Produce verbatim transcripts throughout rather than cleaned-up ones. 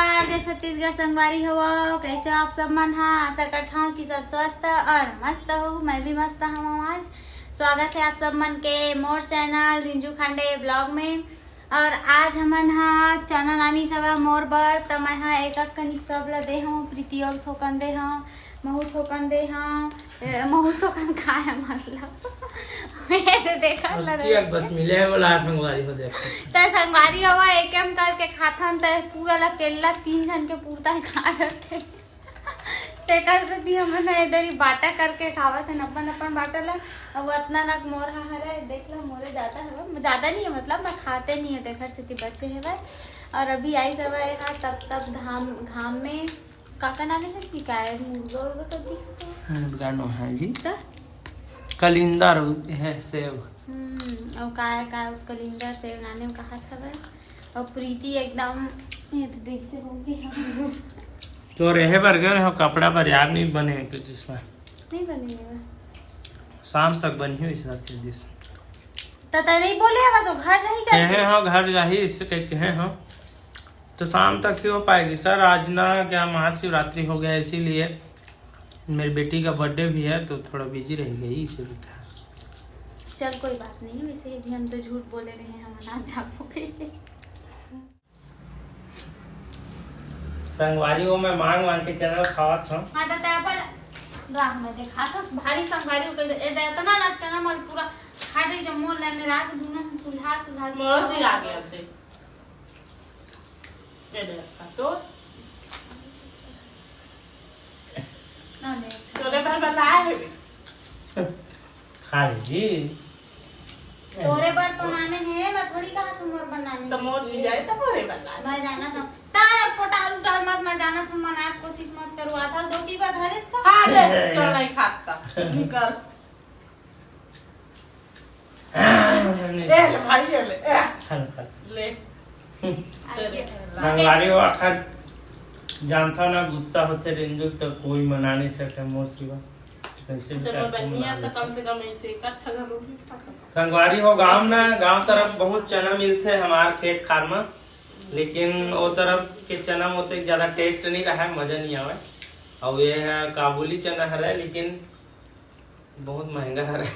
नमस्कार, जय छत्तीसगढ़ संगवारी हो, कैसे हो आप सब मन हा? आशा करत हूँ कि सब स्वस्थ और मस्त हो। मैं भी मस्त हूँ आज। स्वागत है आप सब मन के मोर चैनल रिंजू खांडे ब्लॉग में। और आज हमन हा चना लानिस हवय मोर बर, त मैं हा एक एक कनिक सब ल दे हूँ, प्रीति अउ थोकन दे हूँ, महू थोकन दे हूँ। ए, महू तो कन खाए मतलब। ये तो देखा ला अबकी एक बस मिले है, बोला संगवारी हो, देखो। त संगवारी हो, एक एम करके खाथन, त पूरा ला केला तीन झन के पूरता ही खा जाथे। तेकर सेती हमन ह इधर ही बाटा करके खावत हन, अपन अपन बाटा ला। अब अतना नक मोर हा हरे, देख लो, मोरे ज्यादा हवे, ज्यादा नहीं है, मतलब मैं खाते नहीं है, तेकर सेती बचे हवे। और अभी आई सब है हा तब तब धाम घाम में का का नाम है, शिकायत मुर्गा उर्गा कर दिखा तो। मुर्गा नो है जी। त? कलिंदर है, सेव। हम्म, अउ का, का कलिंदर सेव नाने में कहा था भाई? अउ प्रीति एकदम, ये तो देख से हो गया। तो रहे बर गए हो, कपड़ा बर यार नहीं बने के जिसमें। नहीं बने हुए। शाम तक बनी हुई इस रात के जिस। त तय नहीं बोले है, बस वो घर जाही कहे करके। हो, घर जाही, इससे कह, कहे हो। तो शाम तक ही हो पाएगी सर। आज ना क्या महाशिवरात्रि हो गया, इसीलिए मेरी बेटी का बर्थडे भी है, तो थोड़ा बिजी रह गई इसीलिए। चल, कोई बात नहीं, वैसे भी हम तो झूठ बोले रहे हैं, हम ना जाबो कहिके। संगवारी हो, मैं मांग मांग के चना खावत हूँ। हाँ, तो तय अपन राह में देखा था, भारी संगवारी हो गई। ए, दे इतना ना चना माल पूरा खा रही, जब मोर लाइन में रात दोनों सुलहा सुलहा के मोरो सी आ गया अब देख। ये ले रखा तो। ना ले। तोरे बर बर लाए हे। खा लीजिए। तोरे बर तो नाने हे, मैं थोड़ी कहा तू मोर बर नाने तो हे। मोर जी जाए तो मोरे बर लाए। मैं जाना था। ता पोटाल उटाल मत, मैं जाना था, मना कोशिश मत करवा था, दो की बार धरे इसका। हाँ, ले, चल नहीं खाता। निकल। ए, ले भाई, ये ले, ए। खा लो, खा लो। ले। हम्म। तेरे संगवारी हो, आखिर जानता ना, गुस्सा होते रेंजू तो कोई मना नहीं सके मोर सिवा। कैसे भी तो करके बनिया मना तो लेते। कम से कम ऐसे इकट्ठा घर रोटी खा सकते। संगवारी हो, गांव ना, गांव तरफ बहुत चना मिलते हमार खेत खार में, लेकिन वो तरफ के चना में तो ज्यादा टेस्ट नहीं रहा है, मजा नहीं आवे। और ये है काबुली चना हरे, लेकिन बहुत महंगा हरे।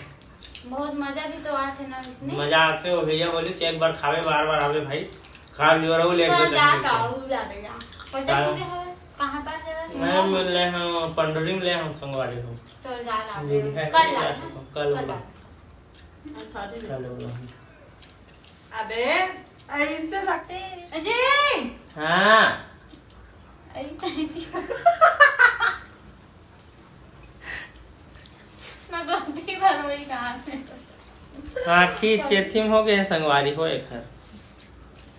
बहुत मजा भी तो आथे ना इसने। मजा आथे, वो भैया बोलिस एक बार खावे, बार बार आवे भाई। खा लियो रहो, ले चल जा, जा, जा, जा, जा। पैसा का? कितने हवे? कहाँ पास जावे? मैं मिल रहे हैं, पंडरी में ले हम संगवारी हो। चल जा, ला, दूध है, कल ला, जा सकता हूँ, कल कल होगा। ला। अच्छा, दे दे। कल होगा। अरे, ऐसे रखते हैं। अजय! हाँ। ऐसे। मैं गलती भर वही कहा। आँखी चेथिम हो गए संगवारी हो एकर।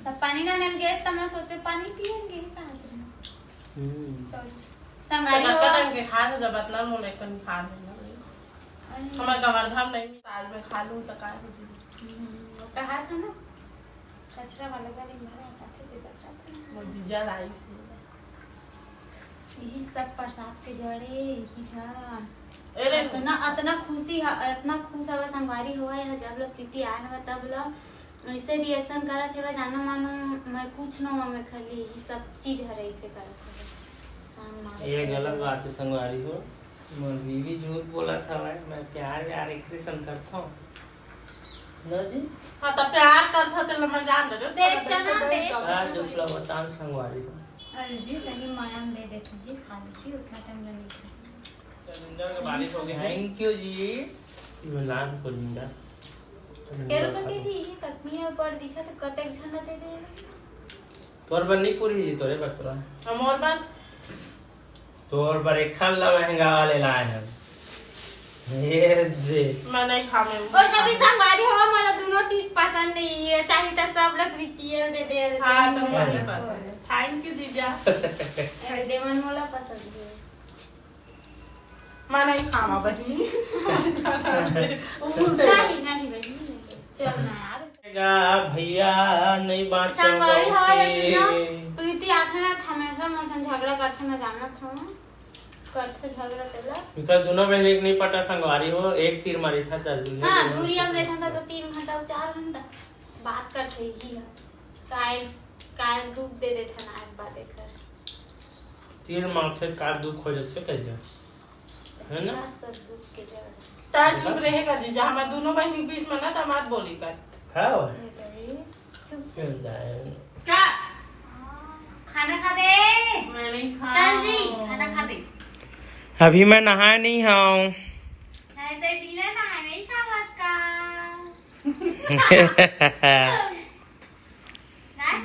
तब पानी ना नल गए, तब मैं सोचे पानी पियेंगे, कहाँ से? हम्म। Sorry। संगवारी तो हो। कटन के खा से जब अतना मोले कन खा लेना। अरे। हमार कमर धाम नहीं, आज मैं खा लूँ तो का हो जी? हम्म, वो कहा था ना, कचरा वाला गाड़ी मारा, काफी देर तक वो जीजा लाई से। यही सब प्रसाद के जड़े, यही था। ए रे। अतना, अतना खुशी ह-, अतना खुश हवा संगवारी हुआ है, जब लो प्रीति आए हवा तब लो ऐसे reaction करत हेवा, जानो मानो मैं कुछ न हुआ, मैं खाली यही सब चीज हरे ऐसे करत हेवा। हाँ, माँ। ये गलत बात है संगवारी हो, मोर बीवी झूठ बोलत हवय, मैं प्यार व्यार एकरे संग करथव। लो जी। हाँ, त प्यार करथव, त लम्बा जान दे। देख, चना, देख। आज उपला बतान संगवारी हो। अरे जी, सही माया में दे देथव जी, खा लीजिए, उतना टाइम नहीं। कलिंदर के बारिश हो गई। Thank you जी। ये नाम कलिंदर। कलिंदर करो तो खा के लो। जी, ये कतनी है ऊपर दिखा तो कतेक झन दे दे। तोर बर नहीं पूरी जी, तोरे बर तोरा। हम और बर। तोर बर एक खन ला महंगा वाले लाए हैं। ये दे। मैं नहीं खावे। और कभी संगवारी हो, मोला दोनों चीज पसंद नहीं है, चाहे तो सब लोग रिकियल दे दे। हाँ, तो वही पसंद है। Thank you जीजा। अरे देवन मोला पसंद है। मैं नहीं खावा बहिनी। नहीं, नहीं बहिनी, नहीं। चल ना यार। गा भैया नहीं बात संगवारी हो, लेकिन ना, प्रीति आथे ना, हमेशा मोर संग झगड़ा करथे, मैं जानत हूँ। करथे झगड़ा तेला। इनका दोनों बहन एक नहीं पटा संगवारी हो, एक तीर मारी था दस दिन। हाँ, दूरी हम रहता था तो तीन घंटा, चार घंटा बात करथे ही है। काय, काय दुख दे देथे ना, एक बात एक है। तीर माथे का दुख हो जाथे कह दे, है ना? का सब दुख के जड़? ताय चुप रहेगा जीजा, हमर दोनों बहिनी के बीच में ना त मत बोली कर। हाँ। ये तो ये। चुप। चल जाए। का? खाना खाबे? मैं नहीं खाऊं। चल जी, खाना खाबे। अभी मैं नहाए नहीं हूँ। अरे तो बिना नहाए नहीं खाओ आज का।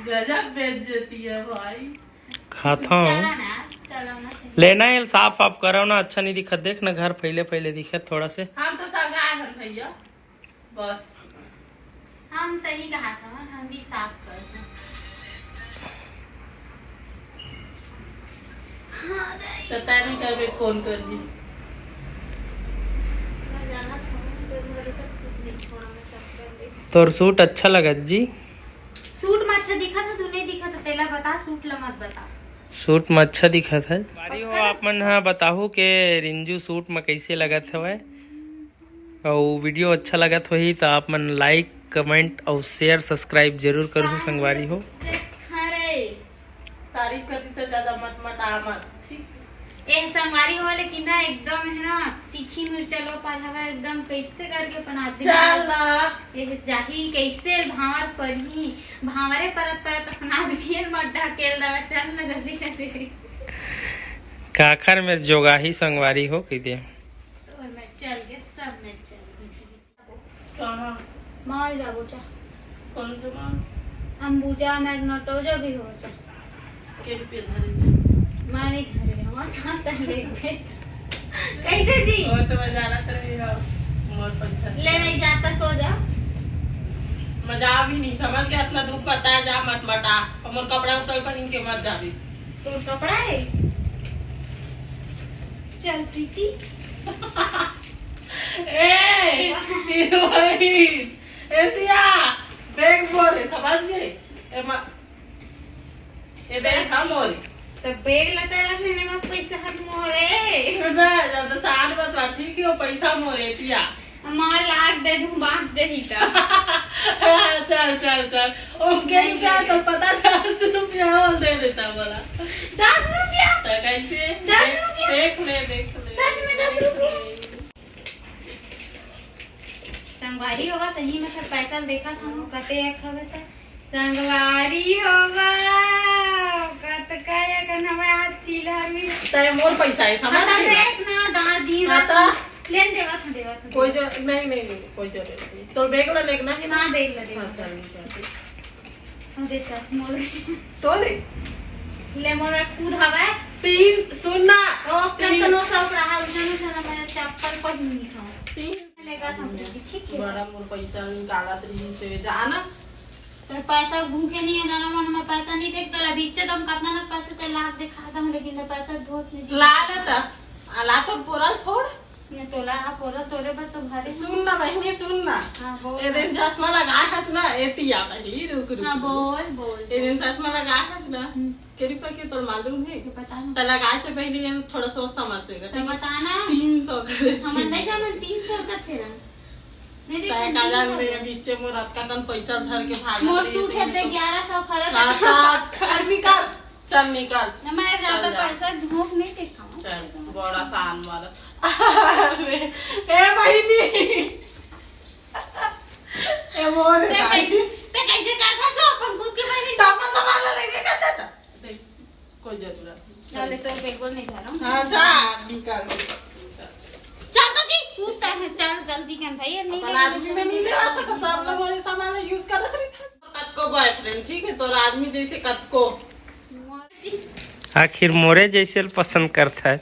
गजब बेइज्जती है भाई। खाता हूँ। चलो ना, चलो ना, सही। लेना है, साफ साफ करो ना, अच्छा नहीं दिखत। देख ना, घर फैले फैले दिखत थोड़ा से। हम तो सगा है भैया, बस। हम सही कहा था, हम भी साफ कर दो। तो तय नहीं करबे, कौन कर दी? मैं जाना था, तो भरोसा खुद नहीं छोड़ा, मैं सब कर लेती। तोर सूट अच्छा लगत जी। सूट में अच्छा दिखा था, तू नहीं दिखा था, तेला बता, सूट ला मत बता। सूट में अच्छा दिखत है। संगवारी हो, आप मन ह बताहू के रिंजू सूट में कैसे लगत हवय, अउ वीडियो अच्छा लगत होही त आप मन like, comment अउ share, subscribe जरूर करहू संगवारी हो। तारीफ करी त ज्यादा मत मटा मत, ठीक? ए संगवारी हो, लेकिन ना एकदम है ना तीखी मिर्चा लो पाल हवा, एकदम कैसे करके अपन आदमी चल ना। ये जाही कैसे भांवर परही, भांवरे परत परत अपन आदमी है मत ढकेल दवा, चल ना जल्दी से। काखर मेर जोगाही संगवारी हो कहि दे। और मेर चल गए, सब मेर चल गए। कहाँ? माल जाबो चा। कौन सा माल? अंबुजा, मैग्नेटो, जो भी हो चा। के रुपये धरे चा? मानी धरे, हम साथ लेके। कैसे जी? वो तो मैं जाना तेरे मोर पैसा। ले नहीं जाता, सो जा। मजा भी नहीं, समझ के अपना दुख पता है, जा मत मटा। और मोर कपड़ा उतर पहन के मत जाबे। तोर कपड़ा है? चल प्रीति। ए, हीरोइन, ए दिया, बैग मोरे, समझ गए? ए मा-, ए बैग हम मोरे। तो बैग लता रख लेने में पैसा हर मोरे। सुन ना, जब तो साथ बतवा, ठीक है, वो पैसा मोरे, दिया। मां लाख दे दूं, बांच जही त। हाँ, चल, चल, चल। ओके, नहीं, क्या नहीं। तो पता, दस रुपया और दे देता बोला। दस रुपया? तो कैसे? दस दे-, रुपया? देख ले, देख ले। सच में दस रुपया? संगवारी होगा, सही में सब पैसा देखा था, हम कते एक हवे त। संगवारी होगा, कतका एक हवे आज चिल्हर भी। तय मोर पैसा है, समझ पता गई? देख ना, दादी हाँ, रात तो लेन देवा था, देवा था, कोई देवा। जर-, नहीं, नहीं, नहीं, कोई जरूरत नहीं। तो बैग ला लेना है ना? हाँ, बैग ला, बैग हाँ, ला। चल, निकाल। हाँ, दे चश्मो दे। तो रे? ले मोर खुद हवे। तीन, सुन ना। ओ, तीन। कतनो सब रहा, उठा ना, उठा ना, मैं चप्पल पहन नहीं खाऊं। तीन। लेगा था, ठीक है। बड़ा मोर पैसा निकालत रही से, जाना। तो पैसा भूखे नहीं है, जाना मन में पैसा नहीं देख, तो अभी इतने तुम कितना ना पैसे ते लाख दिखा था, लेकिन मैं पैसा धोस नहीं दिया। ला ले त, आ ला तो पोरल फोड़। मैं तोला, हाँ, पोला तोरे बर तो भारी। सुन ना बहिनी, सुन ना। हाँ, बोल। ए दिन चश्मा लगा हस ना, एती आ बहिनी, रुक, रुक, हाँ, रुक। बोल, बोल, ए दिन बोल। चश्मा लगा हस ना, हम्म। केरी पके तोर मालूम है? ये बता ना। त लगाए से पहले ये थोड़ा सोच समझ लेगा, तो ठीक है? बता ना। तीन सौ करे हमन थे। नहीं जाना, तीन सौ रुपया फेरन। नहीं देखा, तय का तीन सौ जान में रुपया। ये बीचे मोर अतका कन पैसा धर के भागत मोर रही सूट थी है, तो। दे ग्यारह सौ खरा हाँ, था। तो खर निकाल। चल निकल। ना, मैं ज्यादा चल जा। पैसा धोख नहीं देखा हूँ। चल, बड़ा सान मारा। अरे, ए बहिनी। ए मोर ते भाई। कैसे, ते कैसे करता सो अपन खुद के बहिनी? तो अपन संभाल लेके करता था। देख, कोई जरूरत नहीं। चले तो बेगो नहीं धरो। हाँ, जा, निकल। चल तो जी, तू तो है, चल जल्दी कर भाई, अब नहीं अपन लेके आदमी में नहीं लेवा सका, सब लोग मोरे सामान यूज़ करत रही था। कतको बॉयफ्रेंड, ठीक है, तोर आदमी जैसे कतको। आखिर मोरे जैसे ल पसंद करता है।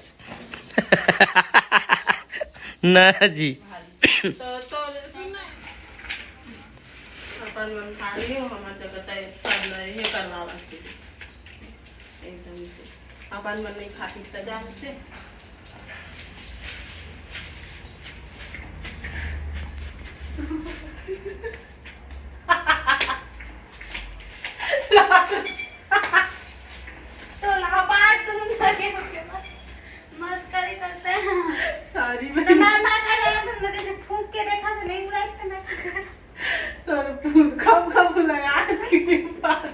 ना जी। तो, तो सुन ना। अपन मन खा लियो, हमर जगह तय सब न ये करवावा चाहिए। एकदम से। अपन मन नहीं खाती त जान से। तो लापार तुम लगे हो के मत, मत करे करते हैं। सॉरी तो मैं, मैं, मैं क्या करता था, मैं जैसे फूंक के देखा तो नहीं उड़ाई तो मैं। तोर फूंक कब कब लगा आज की दिन भर,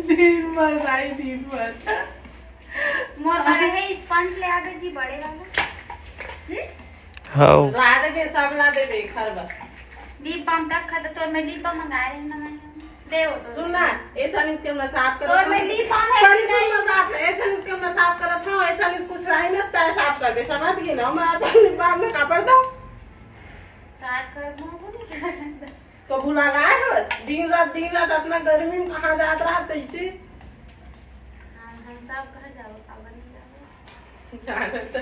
दिन भर भाई, दिन भर। मोर बर हे स्पंज ले आबे जी, बड़े वाला। हम्म? हव। ला देबे, सब ला देबे, घर बर। लिप बाम तक खत्म, तोर में लिप बाम मंगाए रहे ना मैं। दे वो तो। सुन ना, ऐसा नहीं इसके मैं साफ करत तोर हूँ। में लिप बाम है पर कि सुन नहीं? ना बात, ऐसा नहीं इसके मैं साफ करत हूँ, ऐसा नहीं कुछ रही ना, तय साफ कर दे, समझ गई ना? मैं अपन लिप बाम में कापड़ दो। साफ कर दूँ, वो नहीं करता। तो भुला गए हो, दिन रात, दिन रात अपना गर्मी में कहाँ जात रहा तैसे। हाँ, हम सब कहाँ जाओ, काबर नहीं जाओ? जानत।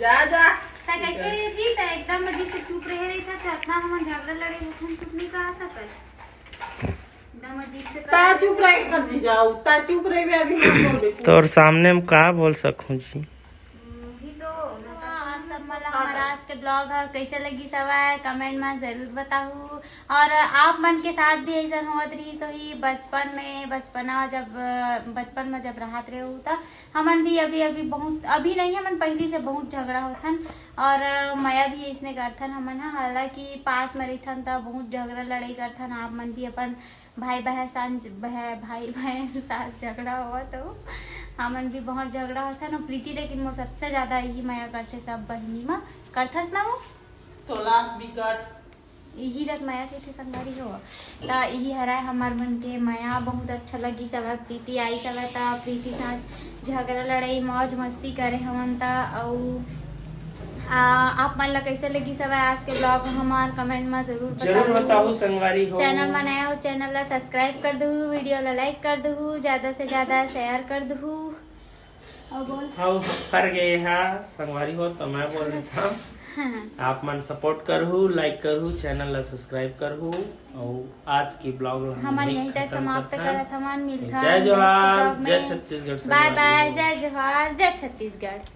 जा, जा। त कैसे रे जी, त एकदम अजीब से चुप रहे रही था, त इतना हमन झगड़ा लड़े, उठन चुप नहीं कहा सकत। एकदम अजीब से ता चुप रहे कर जी जाओ, ता चुप रहे भी अभी मत बोल बे। तोर सामने में का बोल सकूं जी? हम्म, भी तो मतलब हाँ, आप सब मन ला हमारा आज के ब्लॉग ह कैसे लगी सब है कमेंट में जरूर बताहू। और आप मन के साथ भी ऐसा होत रही सोही बचपन में, बचपना जब बचपन में जब रहत रहे त हमन भी अभी अभी बहुत अभी नहीं हमन पहली से बहुत झगड़ा होथन। और मया भी इसने करथन हमन ह, हालांकि पास में रहिथन त बहुत झगड़ा लड़ाई करथन। आप मन भी अपन भाई बहन साथ बह, भाई बहन साथ झगड़ा होवत हो, हमन भी बहुत झगड़ा होथन। और प्रीति लेकिन मोर सबसे ज्यादा यही मया करथे सब बहिनी में। करथस ना वो? तोला बिकट यही रत मया कैसे संगवारी हो। त यही हराय हमार मन के मया। बहुत अच्छा लगी सब प्रीति आई सब त प्रीति साथ झगड़ा लड़ाई मौज मस्ती करे हमन त। अउ आ, आप मन ला कैसे लगी सब आज के ब्लॉग हमार कमेंट में जरूर जरूर बताओ संगवारी हो। चैनल में नया हो चैनल ला सब्सक्राइब कर दहू, वीडियो ला लाइक कर दहू, ज्यादा से ज्यादा शेयर कर दहू। और बोल हाँ, फर गए हा संगवारी हो तो मैं बोल देता हूँ। आप मन सपोर्ट करहू, लाइक करहू, चैनल ला सब्सक्राइब करहू। और आज की ब्लॉग ला हमन यहीं तक समाप्त करत हमन। मिलथन जय next जोहार, vlog जय में। छत्तीसगढ़ बाय बाय, संगवारी हो। जय जोहार, जय छत्तीसगढ़।